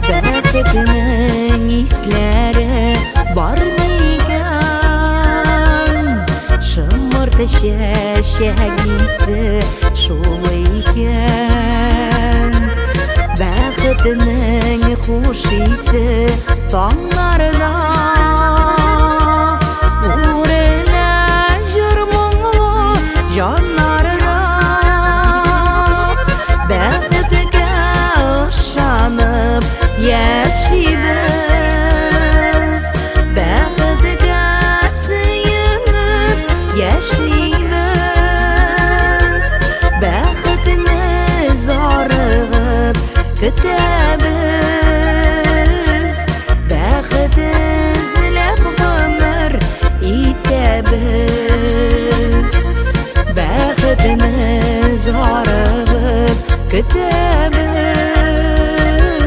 Бәхетнең исләре бар микән? Шомырт чәчәк исе шул икән. Бәхетнең хуш исе таңнарда үрелә җыр моңлы җаннарда. Бәхеткә ышанып яшибез, бәхеткә сөенеп яшибез, бәхетне зарыгып көтәбез.